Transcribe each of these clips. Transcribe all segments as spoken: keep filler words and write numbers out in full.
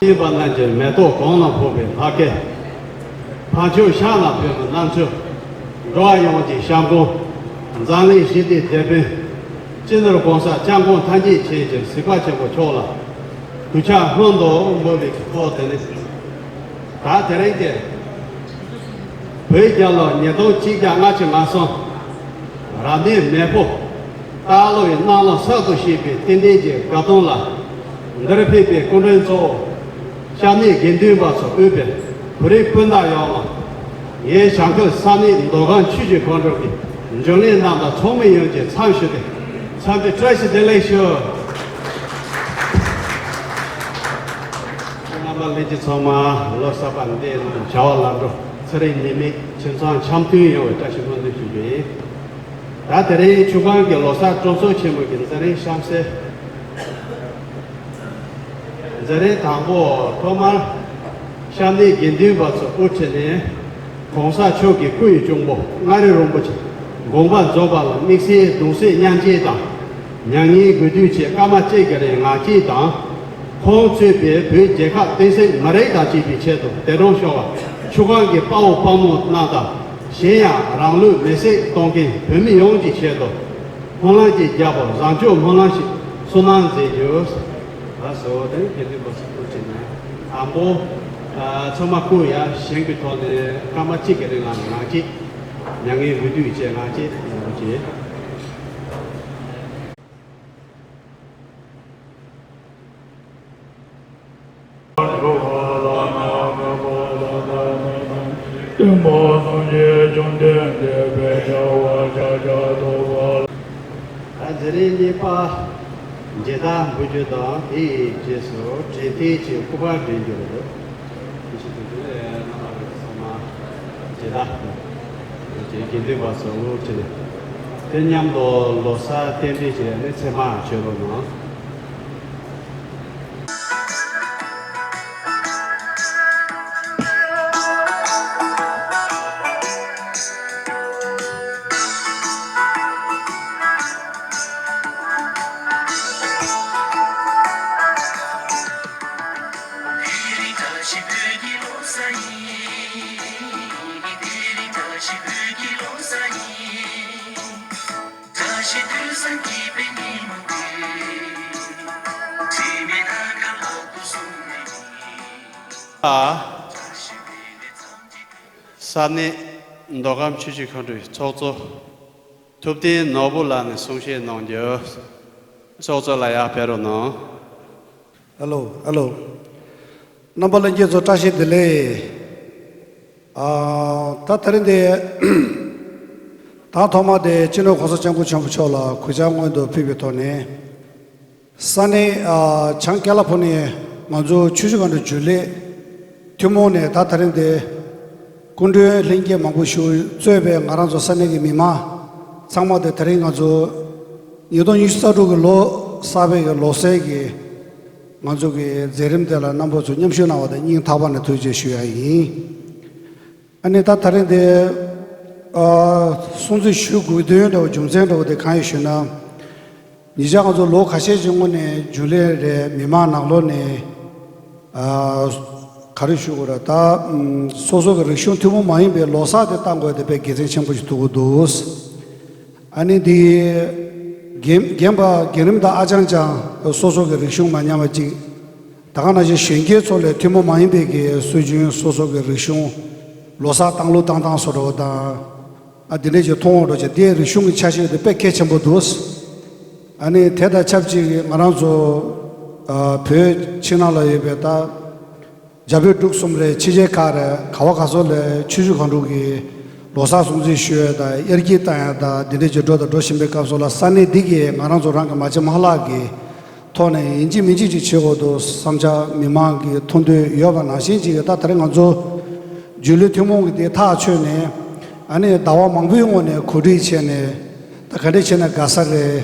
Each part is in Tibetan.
སྐྱེས་པ་རྣམས་ཀྱི་མེ་ཏོག་གང་ལ་ཕོག་པའི་ལྷ་སྐལ། ཕ་ཆོས་ཤར་ལ་ཕེབས་པའི་གནམ་ཆོས། འགྲོ་བ་ཡོངས་ཀྱི་བཤམས་སྐོར། འཛམ་གླིང་ཞི་བདེའི་དེད་དཔོན། སྤྱི་ནོར་༸གོང་ས་༸སྐྱབས་མགོན་ཐམས་ཅད་མཁྱེན་ཅིང་གཟིགས་པ་ཆེན་པོ་མཆོག་ལ། གུས་ཕྱག་སྔོན་དུ་འབུལ་བའི་སྐོར་དེ་ནི། ད་དེ་རིང་གི་བོད་རྒྱལ་ལོ་ཉིས་སྟོང་གཅིག་བརྒྱ་ལྔ་བཅུ་ང་གསུམ། རབ་གནས་མེ་ཕོ། སྟག་ལོ་ཡི་གནམ་ལོ་གསར་དུ་བཤད་པའི་རྟེན་འབྲེལ་གྱི་དགའ་སྟོན་ལ། འདིར་ཕེབས་པའི་སྐུ་མགྲོན་གཙོ་བོ། སྐྱབས་གནས་དགེ་འདུན་པ་ཚོ་དབུས་པའི་བོད་རིགས་སྤུན་ཟླ་ཡོངས་ལ། ངའི་བྱང་ཁུལ་ས་གནས་མདོ་ཁམས་ཆུ་བཞི་སྒང་དྲུག་གི་འབྱོར་ལྡན་རྣམས་དང་ཚོགས་མི་ཡོངས་ཀྱི་མཚམས་ཞུས་ཏེ། འཚམས་འདྲི་བཀྲ་ཤིས་བདེ་ལེགས་ཞུ། རྣམ་པ་ལྷན་རྒྱས་ཚང་མ་ལོ་གསར་པ་འདིའི་ནང་བྱ་བ་ལམ་འགྲོ་ཚེ་རིང་ནད་མེད་ཁྱིམ་ཚང་འཆམ་མཐུན་ཡོང་བའི་བཀྲ་ཤིས་སྨོན་འདུན་ཞུ་རྒྱུ་ཡིན། ད་དེ་རིང་ཆུ་སྒང་གི་ལོ་གསར་སྤྲོ་ཚོགས་ཆེན་མོ་གི་མཛད་རིམ་གཤམ་གསལ། མཛད་རིམ་དང་པོ་ཐོག་མར་སྐྱབས་གནས་དགེ་འདུན་པ་ཚོ་དབུ་ཁྲིད་ནས། ༸གོང་ས་མཆོག་གི་སྐུ་ཡི་གཅུང་པོ་མངའ་རིས་རིན་པོ་ཆེ་དགོངས་པ་རྫོགས་པ་ལ་དམིགས་བསལ་གདུང་སེམས་མཉམ་སྐྱེད་དང་། མྱ་ངན་གུས་འདུད་ཆེད་སྐར་མ་གཅིག་གི་རིང་ངག་བཅད་དང་། ཁོང་གཙོས་པའི་བོད་རྒྱལ་ཁབ་བསྟན་སྲིད་མི་རིགས་དང་བཅས་པའི་ཆེད་དུ་འདས་གྲོངས་ཤོར་བ་ཆུ་སྒང་གི་དཔའ་བོ་དཔའ་མོ་རྣམས་དང་། གཞན་ཡང་རང་ལུས་མེར་སྲེག་གཏོང་མཁན་བོད་མི་ཡོངས་ཀྱི་ཆེད་དུ། སྨོན་ལམ་གྱི་རྒྱལ་པོ་བཟང་སྤྱོད་སྨོན་ལམ་ཞིག་གསུང་གནང་མཛད་རྒྱུ། ལགས་སོ། དེ་རིང་དགེ་འདུན་པ་ཚོ་སྐུ་མཁྱེན་ནས་དང་པོ། ཨ། ཚང་མ་སྐུ་ཡ་བཞེངས་པའི་ཐོག་ནས་སྐར་མ་གཅིག་གི་རིང་ལ་ངག་བཅད། མྱ་ངན་གུས་འདུད་བཅས་ངག་བཅད་ཡོང་རྒྱུ། ད་མཛད་རིམ་གཉིས་པ་མཇལ་དར་འབུལ་རྒྱུ་དང་། དེའི་རྗེས་སུ་འཕྲིན་བསྟན་གྱི་སྐུ་པར་སྒྲེང་རྒྱུ་རེད། དེ་བཞིན་དུ་རྣམ་པ་ཚང་མ་མཇལ་དར། དགེ་འདུན་པ་ཚོ་དབུ་ཁྲིད། དེ་མཉམ་དུ་ལོ་གསར་རྟེན་འབྲེལ་གྱི་གནས་ཚད་མ་མཆོད་རོགས་གནང་། ཨ། ས་གནས་མདོ་ཁམས་ཆུ་བཞི་སྒང་དྲུག་ཚོགས་གཙོ་ཐུབ་བསྟན་ནོར་བུ་ལགས་ནས་གསུང་བཤད་གནང་རྒྱུ། ཚོགས་གཙོ་ལགས་ཡར་ཕེབས་རོགས་གནང་། ཨ་ལོ། ཨ་ལོ། རྣམ་པ་ལྷན་རྒྱས་ཚོ་བཀྲ་ཤིས་བདེ་ལེགས། ཨ། ད་དེ་རིང་འདི་དང་ཐོག་མ་དེ་སྤྱི་ནོར་༸གོང་ས་༸སྐྱབས་མགོན་ཆེན་པོ་མཆོག་ལ་གུས་ཕྱག་སྔོན་དུ་ཕུལ་བའི་ཐོག་ནས། ས་གནས། ཨ། བྱང་ཀ་ལ་ཕོར་ནི་ཡ་ང་ཚོ་ཆུ་བཞི་སྒང་དྲུག་རྒྱུན་ལས་ཐུན་མོང་ནས་ད་དེ་རིང་འདི་སྐུ་མགྲོན་ལྷན་རྒྱས་མང་པོ་ཞིག་གཙོས་པའི་ང་རང་ཚོ་ས་གནས་ཀྱི་མི་མང་ཚང་མ་དེ་དེ་རིང་ང་ཚོ་ཉིས་སྟོང་ཉི་ཤུ་རྩ་དྲུག་གི་ལོ་གསར་པའི་གི་ལོ་གསར་གྱི་ང་ཚོ་གི་མཛད་རིམ་དེ་ལ་རྣམ་པ་ཚོ་མཉམ་ཞུགས་གནང་བ་དང་སྙིང་ཐག་པ་ནས་ཐུགས་རྗེ་ཆེ་ཞུ་ཡ་ཡིན། ཨ་ནི་ད་དེ་རིང་འདི། ཨ། སྲུང་བརྩི་ཞུ་དགོས་དོན་འདྲ་བོ་རྒྱུ་མཚན་འདྲ་བོ་དེ་གང་ཡིན་ཞུས་ན། ཉེ་ཆར་ང་ཚོ་ལོ་ཁ་ཤས་ཤིག་སྔོན་ནས་རྒྱུན་ལས་རེད། མི་མང་ནང་ལོགས་ནས། ཨ། ག་རེ་ཞུ་དགོས་རེད། ད། ཨམ། སོ་སོ་གི་རིག་གཞུང་ཐུན་མོང་མ་ཡིན་པའི་ལོ་གསར་དེ་གཏང་དགོས་དེ་དཔེ་དགེ་མཚན་ཆེན་པོ་ཞིག་ཐུག་གི་འདུག་ཨ་ནི་འདི་རྒན་རྒན་པ་རྒན་རིམ་དང་ཨ་ཅང་ཅང་སོ་སོ་གི་རིག་གཞུང་མ་ཉམས་པ་ཅིག་ད་ག་ནང་བཞིན་གཞོན་སྐྱེས་ཚོ་ལ་ཐུན་མོང་མ་ཡིན་པའི་གི་སྲོལ་རྒྱུན་སོ་སོ་གི་རིག་གཞུང་ལོ་གསར་བཏང་ལུགས་བཏང་སྟངས་བཟོ་འདྲ་བོ་དང་། ཨ། འདི་འདྲས་ཀྱི་མཐོང་བ་འདྲ་བྱས། དེའི་རིག་གཞུང་གི་ཆ་ཤས་དེ་དཔེ་གལ་ཆེན་པོ་འདུག་ཨ་ནི་དེ་དང་ཆབས་ཅིག་ང་རང་ཚོ། ཨ། བོད་ཕྱི་ནང་ལ་ཡོད་པའི་ད། རྒྱ་བོད་འབྲུག་གསུམ་རེད། ཕྱི་རྒྱལ་ཁག་རེད། ག་བ་ག་ས་ལ་ཆུ་བཞི་སྒང་དྲུག་གི་ལོ་གསར་སྲུང་བརྩི་ཞུ་ཡས་དང་དབྱར་སྐྱིད་བཏང་ཡས་དང་འདི་འདྲ་ཅིག་འགྲོ་དང་འགྲོ་བཞིན་པའི་སྐབས་སུ་ལ་ས་གནས་འདི་གི་ང་རང་ཚོ་རང་གི་མ་ཆེ་མ་ལག་གི་ཐོག་ནས་ཡིན་གཅིག་མིན་གཅིག་ཅིག་བྱེད་དགོས་འདུག་བསམ་འཆར་མི་མང་གི་མཐོང་འདོད་ཡོད་པ་ནང་བཞིན་ཅིག་ད་ད་རེས་ང་ཚོ་རྒྱུན་ལས་ཐུན་མོང་གི་དེ་ཐག་ཆོད་ནས་ཨ་ནི་ཟླ་བ་མང་པོའི་སྔོན་ནས་གོ་སྒྲིག་བྱས་ནས་ད་ག་འདྲས་བྱས་ན་དགའ་ས་རེད།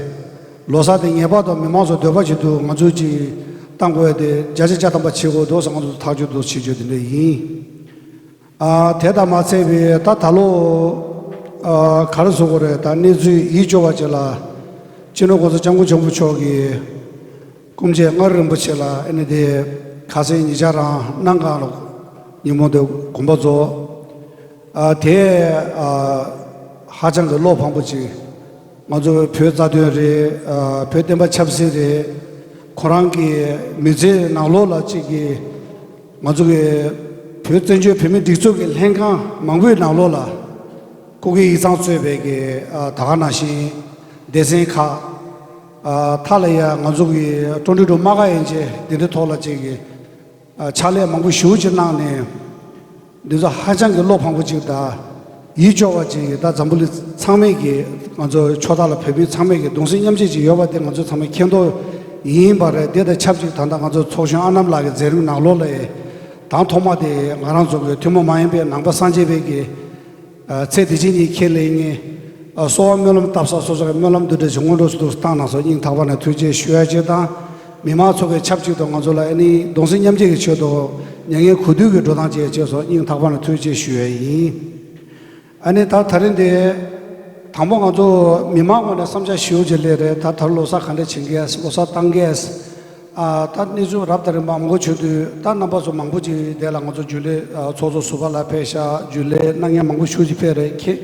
ལོ་གསར་དེ་ངེས་པར་དུ་མི་མང་ཚོ་འདོད་པ་བྱེད་དུས་ང་ཚོས་ཅིག་བཏང་དགོས་ཏེ་བརྒྱ་ཆ་བརྒྱ་ཐམ་པ་བྱེད་དགོས་འདུག་ཟེར་ང་ཚོ་ཐག་གཅོད་འདུག་བྱེད་རྒྱུ་དེ་འདྲ་ཡིན། ཨ་དེ་དང་མ་ཚད་པའི་ད་ད་ལོ་ཨ་ག་རེ་ཟེར་དགོས་རེད། ད་གནས་ཚུལ་ཡིད་སྐྱོ་བ་ཅིག་ལ་སྤྱི་ནོར་༸གོང་ས་༸སྐྱབས་མགོན་ཆེན་པོ་མཆོག་གིས་སྐུ་མཆེད་མངའ་རིས་རིན་པོ་ཆེ་ལ་ཨ་ནི་དེ་ཁ་སང་ཉེ་ཆར་རང་གནངས་སྐབས་ལ་ཉིན་མོ་དེ་དགོངས་པ་རྫོགས། ཨ་དེ་ཨ་ཧ་ཅང་གི་བློ་ཕངས་པོ་ཅིག་ང་ཚོ་བོད་རྩ་དོན་རེད། ཨ་བོད་བསྟན་པ་ཆབ་སྲིད་རེད། ཁོ་རང་གི་མི་ཚེ་ནང་ལོགས་ལ་ཅིག་གི་ང་ཚོ་གི་བོད་བཙན་བྱོལ་བོད་མིའི་སྒྲིག་འཛུགས་ཀྱི་ལྷན་ཁང་མང་པོའི་ནང་ལོགས་ལ་སྐུ་སྒེར་ཡིག་ཚང་གཙོས་པའི་གི་ཨ་ད་ག་ནང་བཞིན་སྡེ་ཚན་ཁག་ཨ་མཐའ་ལ་ཡ་ང་ཚོ་གི་ཀྲོང་ཀྲི་ཀྲུ་དམག་སྒར་ཡན་ཆད་འདི་འདྲའི་ཐོག་ལ་ཅིག་གི་ཨ་ཕྱག་ལས་མང་པོ་ཞེ་པོ་ཅིག་གནང་ནས། འདི་ཚོ་ཧ་ཅང་གི་བློ་ཕངས་པོ་ཅིག་དང་། ཡིད་སྐྱོ་བ་ཅིག་ད་འཛམ་བུ་གླིང་ཚང་མས་ཀྱི་ང་ཚོ་ཕྱོགས་མཐའ་ལ་བོད་མི་ཚང་མས་ཀྱི་གདུང་སེམས་མཉམ་སྐྱེད་ཅིག་ཡོད་པ་དེ་ང་ཚོ་ཚང་མས་མཁྱེན་རྟོགས་ཡིན་པ་རེད། དེ་དང་ཆབས་ཅིག་ད་ལྟ་ང་ཚོ་ཚོགས་གཞོན་ཨ་ནམ་ལགས་ཀྱི་མཛད་རིམ་ནང་ལོགས་ལ་ཡང་དང་ཐོག་མ་དེ་ང་རང་ཚོ་གི་ཐུན་མོང་མ་ཡིན་པའི་ནང་པ་སངས་རྒྱས་པའི་གི་ཚེ་འདི་ཕྱི་གཉིས་ཁས་ལེན་མཁན། གསོལ་བ་སྨོན་ལམ་བཏབ་ས་སོ་སོ་གི་སྨོན་ལམ་འདི་འདྲ་ཞིག་སྔོན་འགྲོ་ཞིག་ཏུ་བཏང་གནང་སོང་། སྙིང་ཐག་པ་ནས་ཐུགས་རྗེ་ཆེ་ཞུ་ཡ་བཅས་དང་། མི་མང་ཚོ་གི་ཆབས་ཅིག་ཏུ་ང་ཚོ་ལ་ཨ་ནི་གདུང་སེམས་མཉམ་སྐྱེད་ཀྱི་ཆེད་དུ་མྱ་ངན་གུས་འདུད་ཀྱི་འགྲོ་སྟངས་བཅས་བཅས་སོ་སྙིང་ཐག་པ་ནས་ཐུགས་རྗེ་ཆེ་ཞུ་ཡ་ཡིན། ཨ་ནི་ད་ད་རིང་འདི་དང་པོ་ང་ཚོ་མི་མང་ངོས་ནས་བསམ་འཆར་ཞུ་རྒྱུ་ལས་རེད། ད་ད་ལོ་གསར་ག་འདྲ་བྱེད་མཁན། ལོ་གསར་བཏང་མཁན། ཨ་ད་གནས་ཚུལ་རབ་དང་རིམ་པ་མང་པོ་བྱུང་དུས་ད་རྣམ་པ་ཚོ་མང་པོ་ཅིག་དེ་ལ་ང་ཚོ་རྒྱུན་ལས་ཨ་ཚོགས་གཙོ་ཟུར་པ་ལ་ཕེབས་ཤག་རྒྱུན་ལས་གནང་མཁན་མང་པོ་ཞེ་པོ་ཅིག་ཕེབས་རེད། མཁྱེན་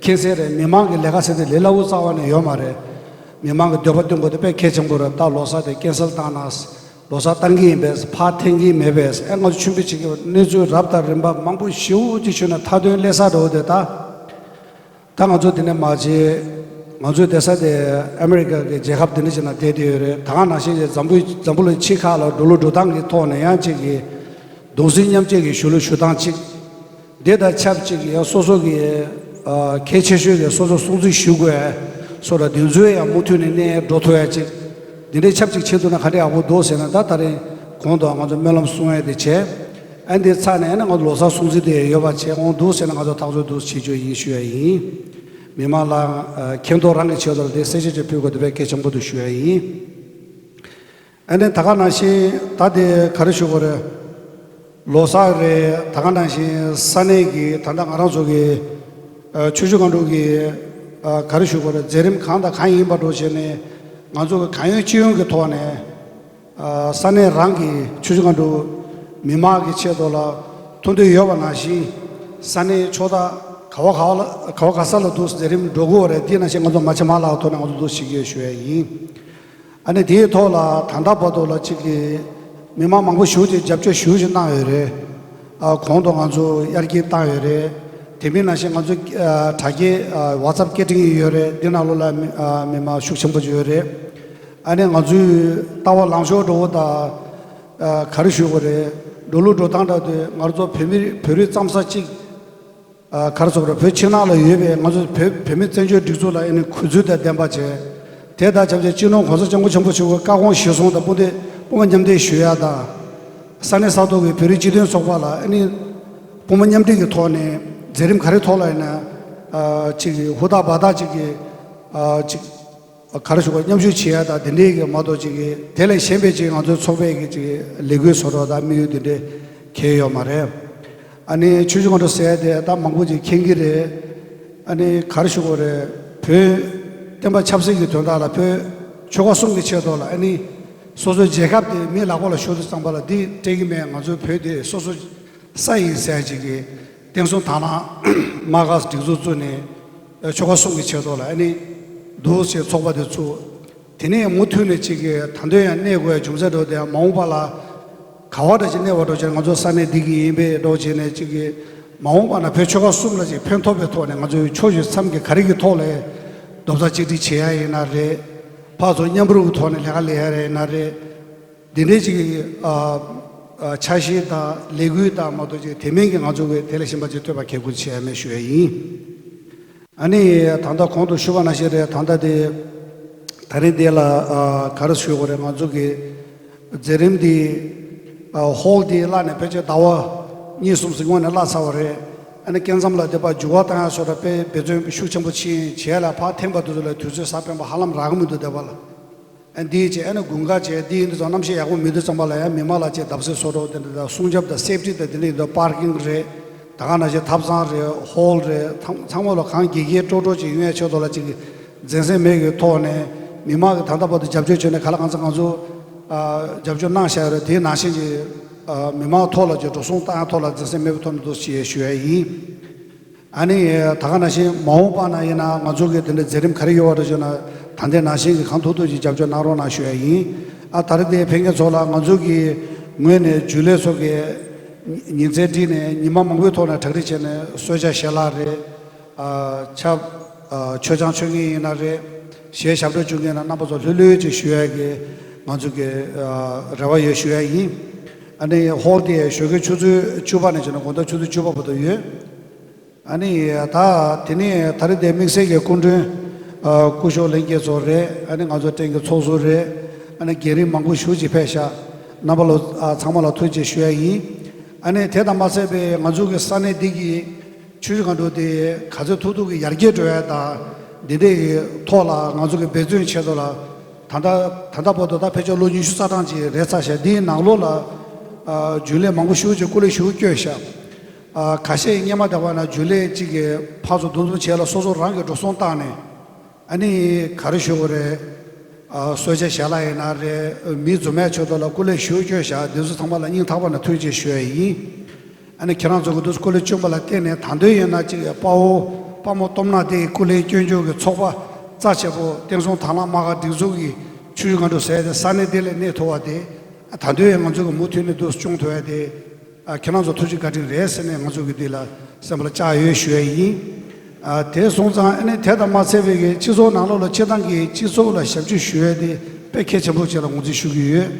མཁྱེན་གསལ་རེད། མི་མང་གི་ལས་ཀ་ཟེར་དེ་ལས་སླ་པོ་རྩ་བ་ནས་ཡོད་མ་རེད། མི་མང་གི་འདོད་པ་བསྟུན་དགོས་དེ་དཔེ་གལ་ཆེན་པོ་རེད། ད་ལོ་གསར་དེ་ཀན་སལ་བཏང་ན། ལོ་གསར་བཏང་གི་ཡིན་པས། ཕར་འཐེན་གྱི་མེད་པས། ཨེ་ང་ཚོ་ཆུན་པོ་ཅིག་གི་གནས་ཚུལ་རབ་དང་རིམ་པ་མང་པོ་ཞེ་པོ་ཅིག་བྱུང་ནས་མཐའ་དོན་སླེབས་ས་འགྲོ་དེ་ད། ད་ང་ཚོ་འདི་ནས་མ་བྱེད། ང་ཚོའི་བསྡད་ས་དེ་ཨ་མི་རི་ཀ་གི་རྒྱལ་ཁབ་འདི་འདྲ་ཞིག་ནང་བསྡད་བསྡད་ཡོད་རེད། ད་ག་ནང་བཞིན་གྱི་འཛམ་བུ་འཛམ་བུ་གླིང་ཕྱི་ཁག་ལ་འགྲོ་ལུགས་འགྲོ་སྟངས་ཀྱི་ཐོག་ནས་ཡང་ཅིག་གི་གདུང་སེམས་མཉམ་སྐྱེད་ཀྱི་ཞུ་ལུགས་ཞུ་སྟངས་ཅིག་འདི་དང་ཆབས་ཅིག་ཡང་སོ་སོ་གི་ཨ་གལ་ཆེ་ཤོས་ཀྱི་སོ་སོ་སྲུང་བརྩི་ཞུ་དགོས་སོ་ལ་དེ་ཚོའི་ཡང་མུ་མཐུད་ནས་གནས་འགྲོ་ཐུབ་ཡ་ཅིག་འདི་འདྲའི་ཆབས་ཅིག་བྱེད་ཐུབ་ན་ག་འདྲ་ཡག་པོ་འདུག་ཟེར་ན། ད་ད་རེས་གོང་དུ་ང་ཚོ་སྨོན་ལམ་གསུང་ཡ་དེ་བྱས། ཨ་འདི་ཚར་ནས་ཨ་ནི་ང་ཚོ་ལོ་གསར་སྲུང་བརྩི་དེ་ཡོད་པ་བྱས་འོང་འདུག་ཟེར་ན་ང་ཚོ་ཐག་གཅོད་འདུག་བྱེད་རྒྱུ་ཡིན་ཞུ་ཡ་ཡིན། མི་མང་ལ་ཨ་མཁྱེན་རྟོགས་རང་གི་ཆེད་དུ་ལ་དེ་གསལ་བཤད་ཅིག་ཕུལ་དགོས་དེ་དཔེ་གལ་ཆེན་པོ་འདུག་ཞུ་ཡ་ཡིན། ཨ་ནི་ད་ག་ནང་བཞིན་ད་དེ་ག་རེ་ཞུ་དགོས་རེད། ལོ་གསར་རེད། ད་ག་ནང་བཞིན་ས་གནས་ཀྱི་ད་ལྟ་ང་རང་ཚོ་གི་ཨ་ཆུ་བཞི་སྒང་དྲུག་གི་ཨ་ག་རེ་ཞུ་དགོས་རེད། མཛད་རིམ་གང་དང་གང་ཡིན་པ་འགྲོ་བྱས་ནས་ང་ཚོ་གི་གང་ཡོད་ཅི་ཡོང་གི་ཐོག་ནས་ཨ་ས་གནས་རང་གི་ཆུ་བཞི་སྒང་དྲུག་མི་མང་གི་ཆེད་དུ་ལ་མཐོང་འདོད་ཡོད་པ་ནང་བཞིན་ས་གནས་ཕྱོགས་མཐའ་ག་བ་ག་བ་ལ་ག་བ་ག་ས་ལ་འདུག་མཛད་རིམ་འགྲོ་དགོས་རེད། དེ་ནང་བཞིན་ང་ཚོ་མ་ཆེ་མ་ལག་ཐོག་ནས་ང་ཚོ་འདུག་བྱེད་ཀྱི་ཡོད་ཞུ་ཡ་ཡིན། ཨ་ནི་དེའི་ཐོག་ལ་ད་ལྟ་བར་དུ་ལ་གཅིག་གིས་མི་མང་མང་པོ་ཞེ་པོ་ཅིག་རྒྱབ་སྐྱོར་ཞེ་པོ་ཅིག་གནང་ཡོད་རེད། ཨ་གོང་དུ་ང་ཚོ་དབྱར་སྐྱིད་བཏང་ཡོད་རེད། དེ་མིན་ནང་བཞིན་ང་ཚོ་ཨ་དྲ་རྒྱའི་ཨ་ཝ་ཚབ་སྐད་འཕྲིན་ཡོད་རེད། འདི་ནང་ལོགས་ལ་མི་ཨ་མི་མང་ཤུགས་ཆེན་པོ་ཅིག་ཡོད་རེད། ཨ་ནི་ང་ཚོའི་ལྟ་བ་ལངས་ཕྱོགས་འགྲོ་བ་དང་ཨ་ག་རེ་ཞུ་དགོས་རེད། འགྲོ་ལུགས་འགྲོ་སྟངས་འདྲ་དེ་ང་ཚོ་བོད་མི་བོད་རིགས་ཙམ་ས་གཅིག་ཨ་ག་རེ་ཟེར་དགོས་རེད། བོད་ཕྱི་ནང་ལ་ཡོད་པའི་ང་ཚོ་བོད་བོད་མི་བཙན་བྱོལ་སྒྲིག་འཛུགས་ལ་ཨ་ནི་གུས་བརྩི་དང་ལྡན་པ་བྱས། དེ་དང་ཆབས་ཅིག་སྤྱི་ནོར་༸གོང་ས་༸སྐྱབས་མགོན་ཆེན་པོ་མཆོག་གི་བཀའ་དགོངས་གཞིར་བཟུང་དང་སྤུན་ཟླའི་དཔུང་པ་མཉམ་འདེགས་ཞུ་ཡ་དང་། ས་གནས་ས་ཐོག་གི་བོད་རིགས་སྤྱི་མཐུན་ཚོགས་པ་ལ་ཨ་ནི་དཔུང་པ་མཉམ་འབྲེལ་གྱི་ཐོག་ནས་མཛད་རིམ་ག་རེ་ཐོག་ལ་ཡིན་ན་ཨ་ཅིག་ཧུར་ཐག་འབད་ཐག་ཅིག་གིས་ཨ་ཅིག་ག་རེ་ཞུ་དགོས། མཉམ་ཞུགས་བྱེད་ཡ་དང་དེ་འདྲའི་གི་མ་གཏོགས་ཅིག་གི་དེ་ལས་གཞན་པའི་ཅིག་ང་ཚོའི་ཚོགས་པའི་གི་ཅིག་ལས་འགུལ་བཟོ་གྲྭ་དང་དམིགས་ཡུལ་དེ་འདྲའི་གང་ཡང་ཡོད་མ་རེད། ཨ་ནི་ཆུ་བཞི་སྒང་དྲུག་ཟེར་ཡ་དེ་ད་མང་པོ་ཅིག་མཁྱེན་གྱི་རེད། ཨ་ནི་ག་རེ་ཞུ་དགོས་རེད། བོད་བསྟན་པ་ཆབ་སྲིད་ཀྱི་དོན་དག་ལ་བོད་ཆོལ་ཁ་གསུམ་གྱི་ཆེད་དུ་ལ་ཨ་ནི་སོ་སོའི་རྒྱལ་ཁབ་དེ་མིའི་ལག་པ་ལ་ཤོར་དུས་ཙམ་པ་ལ་འདི་སྤྲད་ཀྱི་མེད། ང་ཚོའི་བོད་དེ་སོ་སོ་ས་ཡིན་ཟེར་ཅིག་གི་བསྟན་སྲུང་དང་བླངས་དམག་སྒར་སྒྲིག་འཛུགས་བཙུགས་ནས་ཆོལ་ཁ་གསུམ་གྱི་ཆེད་དུ་ལ་ཨ་ནི་འདུག་ཅེས་ཚོགས་པ་དེ་བཙུགས། དེ་ནས་མུ་མཐུད་ནས་ཅིག་གི་ད་དུང་ཡང་གནས་དགོས་ཡ་རྒྱུ་མཚན་འགྲོ་དེ་ཡང་མ་འོངས་པ་ལ་ག་བ་འདྲ་ཅིག་གནས་པ་འགྲོ་བྱས་ང་ཚོ་ས་གནས་འདི་གི་ཡིན་པས་འགྲོ་བྱས་ནས་ཅིག་གི་མ་འོངས་པ་ན་བོད་ཆོལ་ཁ་གསུམ་ལ་ཅིག་ཕན་ཐོགས་པའི་ཐོག་ནས་ང་ཚོའི་ཕྱོགས་བཞི་མཚམས་ཀྱི་ག་རེ་གི་ཐོག་ལ་རྡོག་རྩ་གཅིག་སྒྲིལ་བྱེད་ཡ་ཡིན་ན་རེད། ཕར་ཚུར་མཉམ་རུབ་ཀྱི་ཐོག་ནས་ལས་ཀ་ལས་ཡ་རེད་ཡིན་ན་རེད། འདི་འདྲའི་ཅིག་གི་ཨ་ འཆར་གཞི་དང་ལས་འགུལ་དང་མ་གཏོགས་ཅིག་དེ་མིན་གྱི་ང་ཚོ་གི་དེ་ལས་གཞན་པ་ཅིག་ཐོས་པ་གལ་དགོས་བྱས་མེད་ཞུ་ཡ་ཡིན། ཨ་ནི་ད་ལྟ་གོང་དུ་ཞུས་པ་ནང་བཞིན་རེད། ད་ལྟ་དེ་ད་རིང་དེ་ལ་ག་རེ་ཞུ་དགོས་རེད། ང་ཚོ་གི་མཛད་རིམ་འདི་ཧོལ་འདི་བརླག་ནས་ཕལ་ཆེར་ཟླ་བ་གཉིས་གསུམ་ཟིན་སྔོན་ནས་བརླག་ཚར་བ་རེད། ཨ་ནི་སྐབས་མཚམས་ལ་དེ་པར་འགྱུར་བ་བཏང་ཡ་སོགས་ལ་དཔེ་འབད་བརྩོན་ཤུགས་ཆེན་པོ་ཕྱིན་བྱས་ལ་ཕར་ཐེངས་པ་དེ་ཚོ་ལ་དུས་ཚོད་གསར་སྤེལ་པ་ཧ་ལམ་རག་གི་མི་འདུག་དེ་པར་ལ། ཨ་འདི་བྱས་ཨ་ནི་དགུན་ཁ་བྱས་འདི་ཡིན་དུས་ཙང་གནམ་གཤིས་ཡག་པོ་མེད་དུས་ཙམ་པ་ལ་ཡང་མི་མང་ལ་ཅིག་བརྡབ་གསིག་བཟོ་འགྲོ་དེ་འདྲ་དང་སྲུང་སྐྱོབ་དང་སེབ་ཊི་དང་དེ་འདྲ་ཡིན་དུས་པར་ཀིང་རེད། ད་ག་ནང་བཞིན་ཐབ་ཚང་རེད། ཧོལ་རེད། ཚང་ཚང་མ་ལ་གང་དགེ་རྒན་སྤྲོ་སྤྲོ་ཅིག་ཡོང་ཡ་ཆེད་དུ་ལ་ཅིག་འཛེམ་ཟོན་མེད་ཀྱི་ཐོག་ནས་མི་མང་གི་ད་ལྟ་བར་དུ་རྒྱབ་སྐྱོར་བྱས་ནས་ག་ལ་གང་འཚམ་ང་ཚོ་རྒྱབ་སྐྱོར་གནང་བཞག་ཡོད་རེད། དེའི་ནང་བཞིན་གྱི་མི་མང་ཐོག་ལ་ཅིག་འགྲོ་སོང་བཏང་ཡ་ཐོག་ལ་འཛེམ་ཟོན་མེད་པའི་ཐོག་ནས་འདུག་ཅེས་ཞུ་ཡ་ཡིན། ཨ་ནི་ད་ག་ནང་བཞིན་མ་འོངས་པ་ན་ཡིན་ན་ང་ཚོ་གི་དེ་འདྲའི་མཛད་རིམ་ག་རེ་ཡོད་པ་རེད་ཞུ་ན། ད་ལྟའི་ནང་བཞིན་གྱི་གང་ཐུབ་ཐུབ་ཀྱིས་རྒྱབ་སྐྱོར་གནང་རོགས་གནང་ཞུ་ཡ་ཡིན། ཨ་ད་རེས་དེ་ཕེབས་མཁན་ཚོ་ལ་ང་ཚོ་གི་ངོས་ནས་རྒྱུན་ལས་ཚོ་གི་ཉིན་མཚན་བསྒྲིགས་ནས་ཉི་མ་མང་པོའི་ཐོག་ནས་གྲ་སྒྲིག་བྱས་ནས་གསོལ་ཇ་ཞལ་ལག་རེད། ཨ་ཆབ། ཨ་མཆོད་ཆང་མཆོད་མཁན་ཡིན་ན་རེད། གཞས་ཞབས་བྲོ་གཅོད་མཁན་ཡིན་ན་རྣམ་པ་ཚོ་ལྷོད་ལྷོད་ཅིག་ཞུ་ཡ་གི་ང་ཚོ་གི་ཨ་རེ་བ་ཡོད་ཞུ་ཡ་ཡིན། ཨ་ནི་ཧོལ་དེ་ཞོགས་ཀའི་ཆུ་ཚོད་བཅུ་པ་ནས་བྱས་ན་དགོང་དག་ཆུ་ཚོད་བཅུ་པ་བར་དུ་ཡོད། ཨ་ནི་ད་དེ་ནས་ད་རེས་དེ་དམིགས་བསལ་གྱི་སྐུ་མགྲོན་ཨ་སྐུ་ཞབས་ལྷན་རྒྱས་ཚོ་རེད། ཨ་ནི་ང་ཚོ་ཏང་གི་ཚོགས་ཟུར་རེད། ཨ་ནི་རྒན་རིམ་མང་པོ་ཞེ་ཅིག་ཕེབས་ཤག་རྣམ་པ་ལ་ཨ་ཚང་མ་ལ་ཐུགས་རྗེ་ཆེ་ཞུ་ཡ་ཡིན། ཨ་ནི་དེ་དང་མ་ཚད་པའི་ང་ཚོ་གི་ས་གནས་འདི་གི་ཆུ་བཞི་སྒང་དྲུག་དེ་ག་ཚོད་ཐུབ་ཐུབ་ཀྱིས་ཡར་རྒྱས་འགྲོ་ཡ་དང་འདི་འདྲའི་ཐོག་ལ་ང་ཚོ་གི་འབད་བརྩོན་ཆེད་དུ་ལ་ད་ལྟ་ད་ལྟ་བར་དུ་ད་ཕལ་ཆེར་ལོ་ཉི་ཤུ་རྩ་གྲངས་ཅིག་རེད་ཚར་ཤག་འདིའི་ནང་ལོགས་ལ་ཨ་རྒྱུན་ལས་མང་པོ་ཞེ་ཅིག་སྐུ་ལས་ཞེ་པོ་བསྐྱོན་ཤག་ཨ་ཁ་ཤས་སྔོན་མ་དེ་བ་ན་རྒྱུན་ལས་གཅིག་གི་ཕར་ཚུར་འདུ་འཛོམས་བྱས་ལ་སོ་སོ་རང་གི་འགྲོ་སོང་བཏང་ནས་ཨ་ནི་ག་རེ་ཞུ་དགོས་རེད། ཨ་གསོལ་ཇ་ཞལ་ལག་ཡིན་ན་རེད། མི་འཛོམས་ཡ་ཆེད་དུ་ལ་སྐུ་ལས་ཞེ་པོ་བསྐྱོན་ཤག་འདི་ཚོ་ཚང་མ་ལ་སྙིང་ཐག་པ་ནས་ཐུགས་རྗེ་ཆེ་ཞུ་ཡ་ཡིན། ཨ་ནི་ཁྱེད་རང་ཚོ་གི་འདུ་སྐུ་ལས་བསྐྱོན་པ་ལ་བརྟེན་ནས་ད་དུང་ཡིན་ན་གཅིག་གི་དཔའ་བོ་དཔའ་མོ་སྟོབས་ན་དེ་སྐུ་ལས་བསྐྱོན་རྒྱུ་གི་ཚོགས་པ་རྩ་ཆེ་པོ་བསྟན་སྲུང་དྭང་བླངས་དམག་སྒར་སྒྲིག་འཛུགས་ཀྱི་ཆུ་བཞི་སྒང་དྲུག་ཟེར་ཡ་དེ་ས་གནས་དེ་ལ་གནས་ཐུབ་པ་དེ་ད་དུང་ཡང་ང་ཚོ་གི་མུ་མཐུད་ནས་འདུ་སྐྱོང་ཐུབ་ཡ་དེ། ཨ་ཁྱེད་རང་ཚོ་ཐུགས་རྗེ་བཀའ་དྲིན་རེད་ཟེར་ནས་ང་ཚོ་གི་འདི་ལ་སེམས་པ་ལ་བཅངས་ཡོད་ཞུ་ཡ་ཡིན། ཨ་དེ་སོང་ཙང་ཨ་ནི་དེ་དང་མ་ཚད་པའི་གི་སྤྱི་ཚོགས་ནང་ལོགས་ལ་སྤྱི་བཏང་གི་སྤྱི་ཚོགས་ལ་ཞབས་ཕྱི་ཞུ་ཡ་དེ་དཔེ་གལ་ཆེན་པོ་ཅིག་ལ་ངོས་འཛིན་ཞུ་གི་ཡོད།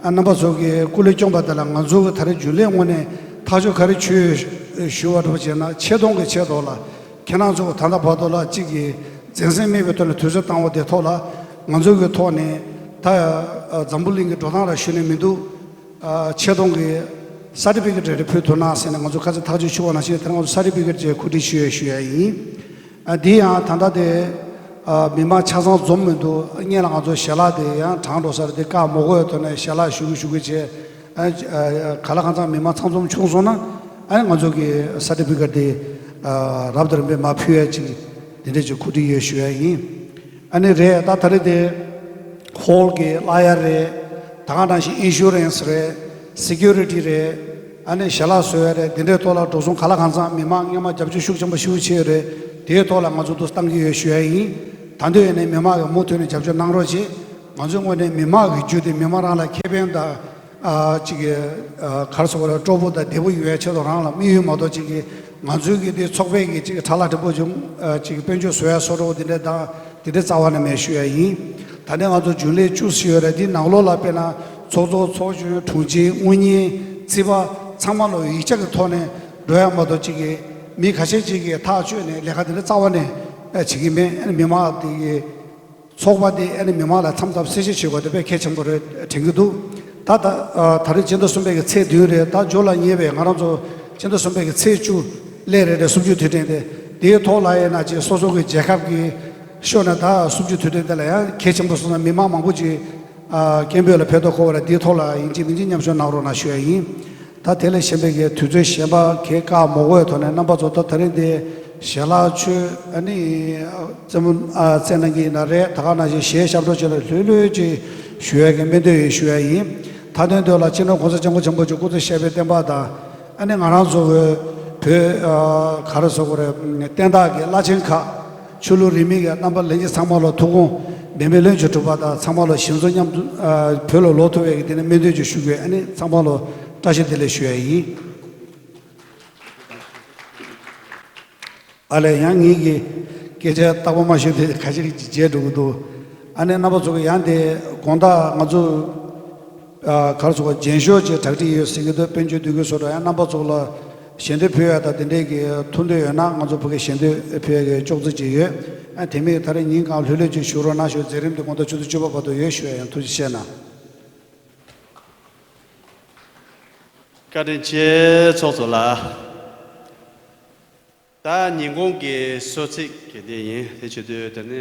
ཨ་རྣམ་པ་ཚོ་གི་སྐུ་ལས་བསྐྱོན་པ་དེ་ལ་ང་ཚོ་གི་ད་རེས་རྒྱུན་ལས་ངོས་ནས་ཐག་གཅོད་ག་རེ་བྱས་ཞུ་བ་འདྲ་པོ་བྱས་ན་ཆེ་མཐོང་གི་ཆེད་དུ་ལ་ཁྱེད་རང་ཚོ་ད་ལྟ་བར་དུ་ལ་གཅིག་གི་འཛེམ་ཟོན་མེད་པའི་ཐོག་ནས་དུས་ཚོད་བཏང་བ་དེ་ཐོག་ལ་ང་ཚོ་གི་ཐོག་ནས་ད་འཛམ་བུ་གླིང་གི་འགྲོ་སྟངས་ར་ཞུ་ནས་མི་འདུག་ཆེ་མཐོང་གི་སར་ཊི་ཕི་ཀེ་ཊི་རེ་རེ་ཕུལ་ཐུབ་ན་ཟེར་ནས་ང་ཚོ་ཁ་ཚ་ཐག་གཅོད་ཞུ་བ་ནང་བཞིན་དེ་རིང་ང་ཚོ་སར་ཊི་ཕི་ཀེ་ཊི་ཅིག་གོ་སྒྲིག་ཞུ་ཡས་ཞུ་ཡས་ཡིན། ཨ་འདི་ཡང་ད་ལྟ་དེ་ཨ་མི་མང་ཆ་ཚང་འཛོམས་མི་འདུག་སྔོན་ལ་ང་ཚོ་ཞལ་ལག་དེ་ཡང་གྲང་འགྲོ་ས་རེད། དེ་བཀག་མ་དགོས་པའི་ཐོག་ནས་ཞལ་ལག་ཞུ་གི་ཞུ་གི་བྱས། ཨ་ག་ལ་གང་འཚམ་མི་མང་ཚང་འཛོམས་བྱུང་སོང་ན་ཨ་ང་ཚོ་གི་སར་ཊི་ཕི་ཀེ་ཊི་དེ་ཨ་རབ་དང་རིམ་པས་མར་ཕུལ་ཡས་ཅིག་དེ་འདྲས་ཅིག་གོ་སྒྲིག་ཡོད་ཞུ་ཡས་ཡིན། ཨ་ནི་རེད། ད་ད་རེས་དེ་ཧོལ་གྱི་གླ་ཡ་རེད། ད་ག་ནང་བཞིན་ཨིན་ཤུ་རན་སི་རེད། སི་ཀུ་རི་ཊི་རེད། ཨ་ནི་ཞལ་ལག་བཟོ་ཡ་རེད། དེ་འདྲའི་ཐོག་ལ་འགྲོ་སོང་ག་ལ་གང་འཚམ་མི་མང་སྔོན་མ་རྒྱབ་སྐྱོར་ཤུགས་ཆེན་པོ་ཞེ་པོ་བྱས་ཡོད་རེད། དེའི་ཐོག་ལ་ང་ཚོ་འདུག་བཏང་གི་ཡོད་ཞུ་ཡ་ཡིན། ད་དུང་ཡིན་ནའི་མི་མང་གིས་མུ་མཐུད་ནས་རྒྱབ་སྐྱོར་གནང་རོགས་བྱེད། ང་ཚོའི་ངོས་ནས་མི་མང་གི་རྒྱུ་དེ་མི་མང་རང་ལ་ཁེ་ཕན་དང་ཨ་ཅིག་གི་ཨ་ག་རེ་ཟེར་དགོས་རེད། སྤྲོ་པོ་དང་བདེ་པོ་ཡོང་ཡ་ཆེད་དུ་རང་ལ་དམིགས་ཡུལ་མ་གཏོགས་ཅིག་གི་ང་ཚོའི་གི་དེ་ཚོགས་པའི་གི་ཅིག་ཁྲ་ལག་འདྲ་པོ་བྱུང་ཨ་ཅིག་དཔལ་འབྱོར་བཟོ་ཡ་བཟོ་འདྲ་པོ་དེ་འདྲ་དང་དེ་འདྲ་རྩ་བ་ནས་མེད་ཞུ་ཡ་ཡིན། ད་ནས་ང་ཚོ་རྒྱུན་ལས་བཅུ་ཞིག་ཡོད་རེད། དེ་ནང་ལོགས་ལ་དཔེར་ན་ཚོགས་གཙོ་ཚོགས་གཞོན་དྲུང་ཆེ་དངུལ་གཉེར་རྩིས་པ་ཚང་མ་ལོ་ཡིག་ཆ་གི་ཐོག་ནས་འགྲོ་ཡ་མ་གཏོགས་ཅིག་གི་མི་ཁ་ཤས་ཅིག་གིས་ཐག་གཅོད་ནས་ལས་ཀ་དེ་འདྲ་རྩ་བ་ནས་བྱེད་ཀྱི་མེད། མི་མང་དེ་གི་ཚོགས་པ་དེ་ཨ་ནི་མི་མང་ལ་མཚམས་མཚམས་གསལ་བཤད་བྱེད་དགོས་དེ་དཔེ་གལ་ཆེན་པོ་རེད་དྲན་གྱི་འདུག་ད་ད་ཨ་ད་རེས་སྤྱི་ཟླ་གསུམ་པའི་གི་ཚེས་བདུན་རེད། ད་འཇོག་ལ་ཉེ་བའི་ང་རང་ཚོ་སྤྱི་ཟླ་གསུམ་པའི་གི་ཚེས་བཅུ་སླེབས་རེད་རེད། གསུམ་བཅུའི་དུས་དྲན་དེ་དེའི་ཐོག་ལ་ཡིན་ན་ཅིག་སོ་སོ་གི་རྒྱལ་ཁབ་ཀྱི་ཤོག་ནས་ད་གསུམ་བཅུའི་དུས་དྲན་དེ་ལ་ཡང་གལ་ཆེན་པོ་སོང་ན་མི་མང་མང་པོ་ཅིག་ཨ་སྐད་འབོད་ལ་ཕེབས་ཐུབ་ཀྱི་ཡོད་རེད། དེའི་ཐོག་ལ་ཡིན་གཅིག་མིན་གཅིག་མཉམ་ཞུགས་གནང་རོགས་གནང་ཞུ་ཡ་ཡིན། ད་དེ་ལས་གཞན་པའི་གི་དུས་ཚོད་གཞན་པ་གའི་བཀག་མ་དགོས་པའི་ཐོག་ནས་རྣམ་པ་ཚོ་ད་དེ་རིང་འདི་ཞལ་ལག་མཆོད་ཨ་ནི་རྩེད་མོ་ཨ་རྩེད་གནང་གི་ཡིན་ན་རེད། ད་ག་ནང་བཞིན་གཞས་ཞབས་བྲོ་བཅས་ལ་ལྷོད་ལྷོད་ཅིག་ཞུ་ཡ་གི་སྨོན་འདུན་ཡོད་ཞུ་ཡ་ཡིན། མཐའ་དོན་དུ་ལ་སྤྱི་ནོར་གོང་ས་སྐྱབས་མགོན་ཆེན་པོ་མཆོག་སྐུ་ཚེ་ཞབས་པད་བརྟན་པ་དང་ཨ་ནི་ང་རང་ཚོ་བོད་བོད་ཨ་ག་རེ་ཟེར་དགོས་རེད། བསྟན་བདག་གི་བླ་ཆེན་ཁག་ཆོས་ལུགས་རིས་མེད་ཀྱི་རྣམ་པ་ལྷན་རྒྱས་ཚང་མ་ལ་ཐུགས་དགོངས་འབད་མེད་ལྷུན་གྱིས་གྲུབ་པ་དང་ཚང་མ་ལ་ཞེ་ཚོགས་མཉམ་དུ་ཨ་བོད་ལ་ལོག་ཐུབ་པའི་གི་དེ་ནས་སྨོན་འདུན་ཅིག་ཞུ་དགོས། ཨ་ནི་ཚང་མ་ལ་བཀྲ་ཤིས་བདེ་ལེགས་ཞུ་ཡ་ཡིན། ཨ་ལས་ཡང་ངེད་ཀྱི་སྐད་ཆ་རྟག་པར་མ་ཞུས་ཏེ་ཁ་ཤས་ཀྱིས་བརྗེད་འགྲོ་གི་འདུག་ཨ་ནི་རྣམ་པ་ཚོ་གི་ཡང་དེ་དགོང་དག་ང་ཚོ་ ཨ་གར་སོགས་རྒྱན་ཤོག་ཅེས་གྲ་སྒྲིག་ཡོད་ཟེར་གྱི་འདུག་དཔལ་འབྱོར་འདུས་ཀྱི་སོ་འདྲ་ཡང་རྣམ་པ་ཚོ་ལ་ཞལ་འདེབས་ཕུལ་ཡ་དང་དེ་འདྲས་ཀྱི་ཐུགས་འདོད་ཡོད་ན་ང་ཚོ་ཕ་གི་ཞལ་འདེབས་ཕུལ་ཡ་གི་ཅོག་ཙེ་ཅིག་ཡོད། ཨ་དེ་མིན་ད་རེས་ཉིན་གང་ལྷོད་ལྷོད་ཅིག་བཞུགས་རོགས་གནང་ཞུ། མཛད་རིམ་འདི་དགོང་དག་ཆུ་ཚོད་བཅུ་པ་བར་དུ་ཡོད་ཞུ་ཡ་ཡང་ཐུགས་རྗེ་ཆེ་གནང་། བཀའ་དྲིན་ཆེ་ཚོགས་གཙོ་ལགས། ད་ཉིན་གུང་གི་གསོལ་ཚིགས་ཀྱི་འདི་ཡིན། དེ་བྱེད་དུས་དེ་ནི་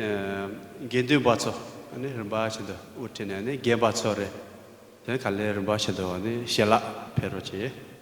དགེ་འདུན་པ་ཚོ་ཨ་ནི་རིམ་པ་བཞིན་དུ་དབུ་ཁྲིད་ནས་ནི་རྒན་པ་ཚོ་རེད། དེ་ནི་ག་ལེར་རིམ་པ་བཞིན་དུ་ཨ་ནི་ཞལ་ལག་ཕེབས་རོགས་གྱིས།